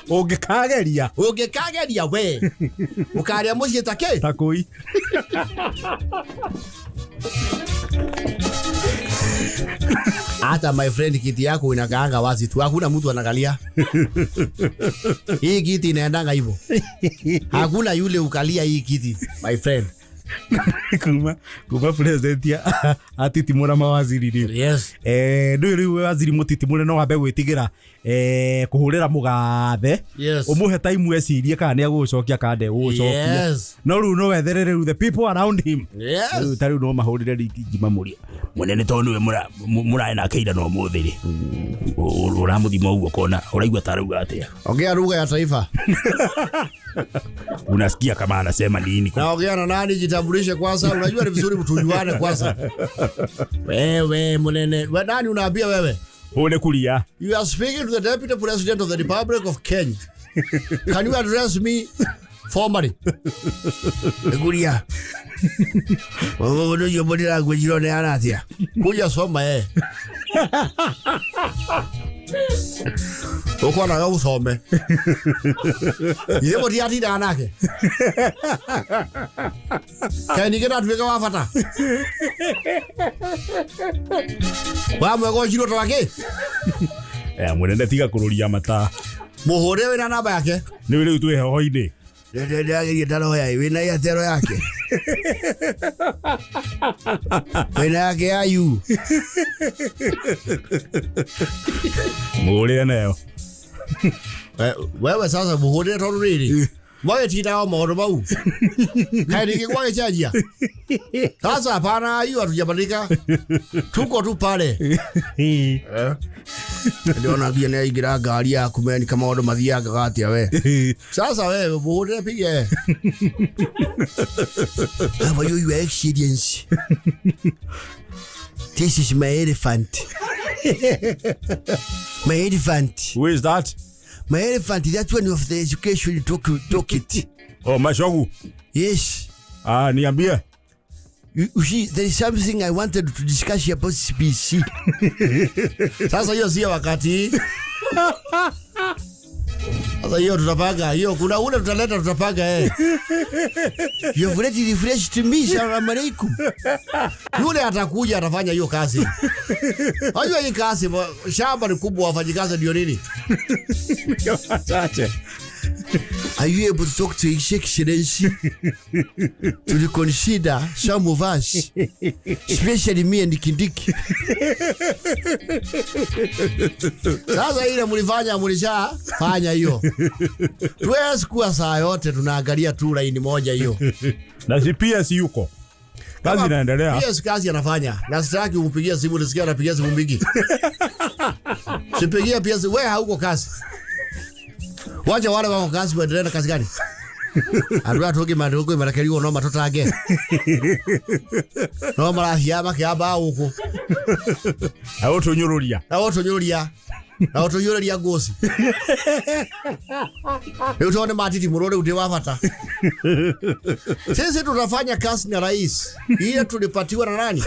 Speaker 2: Ũngĩkageria
Speaker 1: ũngĩkageria we ũkarĩa mũciĩ ta kĩ
Speaker 2: ta kũi.
Speaker 1: Hata my friend, kiti yako inakaanga wazi tu, hakuna mtu anakalia. Hii kiti inaendanga hivyo, hakuna yule ukalia hii kiti my friend.
Speaker 2: Kuma president atitimũra mawaziri rĩ.
Speaker 1: Yes.
Speaker 2: Ndũĩ rĩu wĩ waziri mũtitimũre no wambe gwĩtigĩra kũhũrĩra mũgathe.
Speaker 1: Yes.
Speaker 2: Ũmũhe time ecirie kana nĩ egũgũcokia kana ndegũgũcokia.
Speaker 1: Yes.
Speaker 2: No rĩu no wethere rĩu the people around him.
Speaker 1: Yes.
Speaker 2: Rĩu ta rĩu no mahũrĩre ringi mamũrie. Munene to niwe murae nake ira no muthi ri uramuthima uguo kona uraigua ta arauga atia.
Speaker 1: Ongea lugha ya taifa.
Speaker 2: Unasikia kama anasema nini?
Speaker 1: Naongea na nani? Jitambulishe kwanza. Unajua ni vizuri tujuane kwanza. Wewe munene, we nani unaambia wewe?
Speaker 2: Ule kulia.
Speaker 1: You are speaking to the Deputy President of the Republic of Kenya. Can you address me formally? Kulia. Wewe ndio body language yone anatia. Kuja soma eh. Uko na usome. Ile bodi ati da nake. Kai nige na tuweka wa bata. Wa mwego jiro to wake.
Speaker 2: Eh munene tiga kururia mata.
Speaker 1: Muhure wina namba yake.
Speaker 2: Ni riu twi heho-ini.
Speaker 1: Ndĩrageria ndaroya wĩna Airtel yake. Wĩna yake ya you.
Speaker 2: Muhũrĩre nayo.
Speaker 1: Wewe sasa muhũrĩre tondũ rĩrĩ mwagĩtindaga maũndũ mau kaĩ rĩngĩ gwagĩcenjia. Sasa hapana, hiyo hatujabadilika, tuko tu pale. Ndio ngia nĩ aingĩra ngari yaku meni kama maũndũ mathiangaga atĩa we. Sasa wewe muhũrĩre pige. How are you, your experience? This is my elephant. My elephant.
Speaker 2: Who is that?
Speaker 1: My elephant, that's one of the education talk it.
Speaker 2: Oh, Mashogu.
Speaker 1: Yes.
Speaker 2: Ah, niambie.
Speaker 1: You see, there is something I wanted to discuss here about CBC. Sasa hiyo sio wakati. Sasa hiyo tutapanga, hiyo kuna ule tutaleta tutapanga eh. You have already refreshed to me, salamu alaikum. Yule atakuja atafanya hiyo kazi. Unajua hii kazi shamba ni kubwa, wafanyikazi ndio nini?
Speaker 2: Wachache.
Speaker 1: Are you able to talk to His Excellency to reconsider some of us, especially me and Kindiki? Sasa ile mlifanya mlisha fanya hiyo. Tuwezi kuwa saa yote tunaangalia tu line moja hiyo.
Speaker 2: Na si PS yuko. Kazi inaendelea.
Speaker 1: PS kazi anafanya. Na sitaki umpigie simu nisikia anapigia simu mingi. Sipigie PS wewe hauko kazi. Wacha wale wako kazi waendelee na kazi gani? Andũ aya tũngĩ mandũ marekerirwo no matũtange. No marathia makĩamba gũkũ.
Speaker 2: Na ũtũnyũrũria.
Speaker 1: Na ũtũnyũrũria. Na ũtũnyũrũria ngoci. Rĩu tondũ nĩ matitimũrwo rĩu ndĩ wa bata. Sisi tunafanya kazi na rais. Ile tulipatiwa na nani?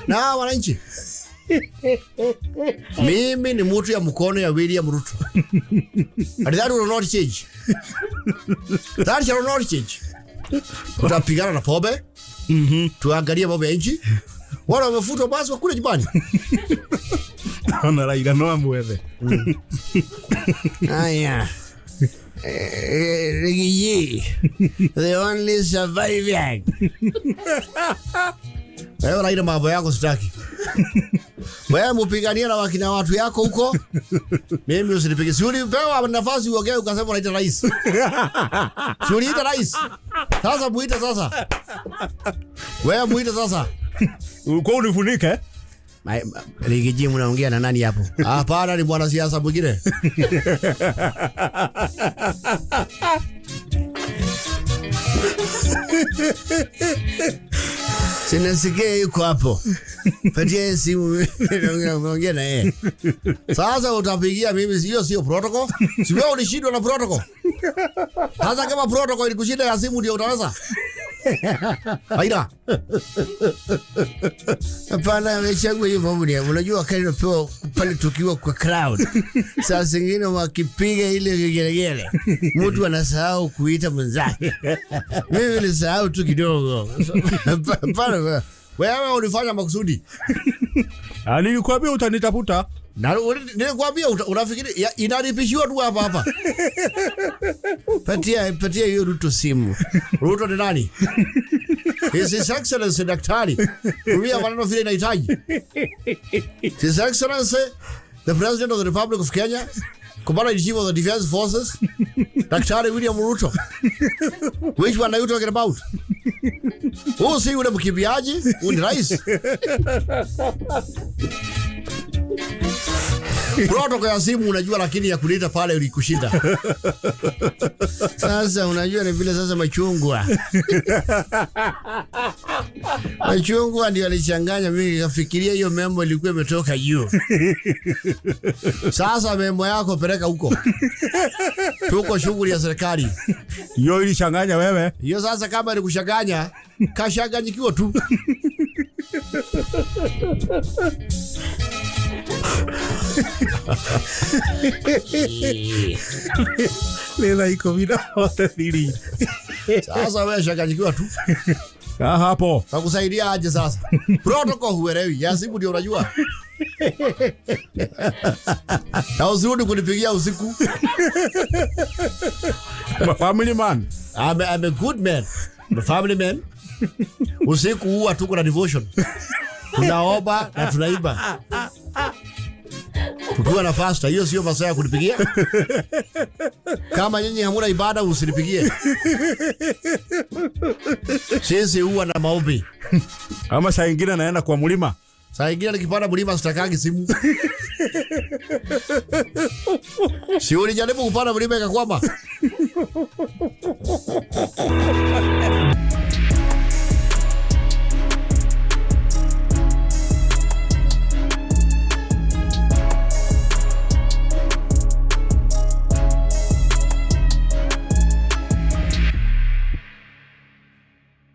Speaker 1: Na wananchi. Mimi ni mtu ya mkono ya William Ruto. And that will not change. That shall not change. Tutapigana na pombe. Tuangalie mambo ya nchi. Wale wamefutwa basi wakule nyumbani.
Speaker 2: Ona Raila no amwethe.
Speaker 1: Aya. The only surviving. Wewe Raila mambo yako sitaki. Wewe mpigania na wakina watu yako huko. Mimi usinipige. Si ulipewa nafasi uongee ukasema unaita rais. Si uliita rais. Sasa muite sasa. Wewe muite sasa.
Speaker 2: Uko unifunike?
Speaker 1: Rigiji mnaongea na nani hapo? Hapana, ni bwana siasa mwingine. Sinasikia yuko hapo. Patia simu naongea na yeye. Sasa utapigia mimi, hiyo sio protocol. Si wewe ulishindwa na protocol. Sasa kama protocol ilikushinda ya simu ndio utaweza? Aida. Hapana, amechagua hiyo mambo ni. Unajua wakati unapewa pale tukiwa kwa crowd. Saa zingine wakipiga ile gelegele, mtu anasahau kuita mwenzake. Mimi nilisahau tu kidogo. Hapana, wewe ulifanya makusudi.
Speaker 2: Nilikwambia utanitafuta.
Speaker 1: Na nilikwambia unafikiri inaripishiwa tu hapa hapa. Patia hiyo Ruto simu. Ruto ni nani? His Excellency Daktari. Tumia maneno vile inahitaji. His Excellency the President of the Republic of Kenya, Commander in Chief of the Defense Forces, Daktari William Ruto. Which one are you talking about? Huu si ule mkimbiaji, huu ni rais. Protocol ya simu unajua, lakini ya kulita pale ulikushinda. Sasa unajua ni vile sasa machungwa. Machungwa ndio alichanganya mimi nikafikiria hiyo memo ilikuwa imetoka juu. Sasa memo yako peleka huko. Tuko shughuli ya serikali.
Speaker 3: Hiyo ilichanganya wewe.
Speaker 1: Hiyo sasa kama ni kushanganya, kashanganyikiwa tu.
Speaker 3: Nĩ thaa ikũmi na wote thiri.
Speaker 1: Sasa wewe shanganyikiwa tu.
Speaker 3: Kaa hapo.
Speaker 1: Takusaidia aje sasa? Protocol huelewi, ya simu ndio unajua. Na usirudi kunipigia usiku.
Speaker 3: Family man.
Speaker 1: I'm a good man. I'm a family man. Usiku huwa tuko na devotion. Tunaomba na tunaimba. Tukiwa na pastor, hiyo sio masaa ya kunipigia. Kama nyinyi hamuna ibada usinipigie. Sisi huwa na maombi.
Speaker 3: Ama saa ingine naenda kwa mlima.
Speaker 1: Saa ingine nikipanda mlima sitakangi simu. Si ulijaribu kupanda mlima ikakwama?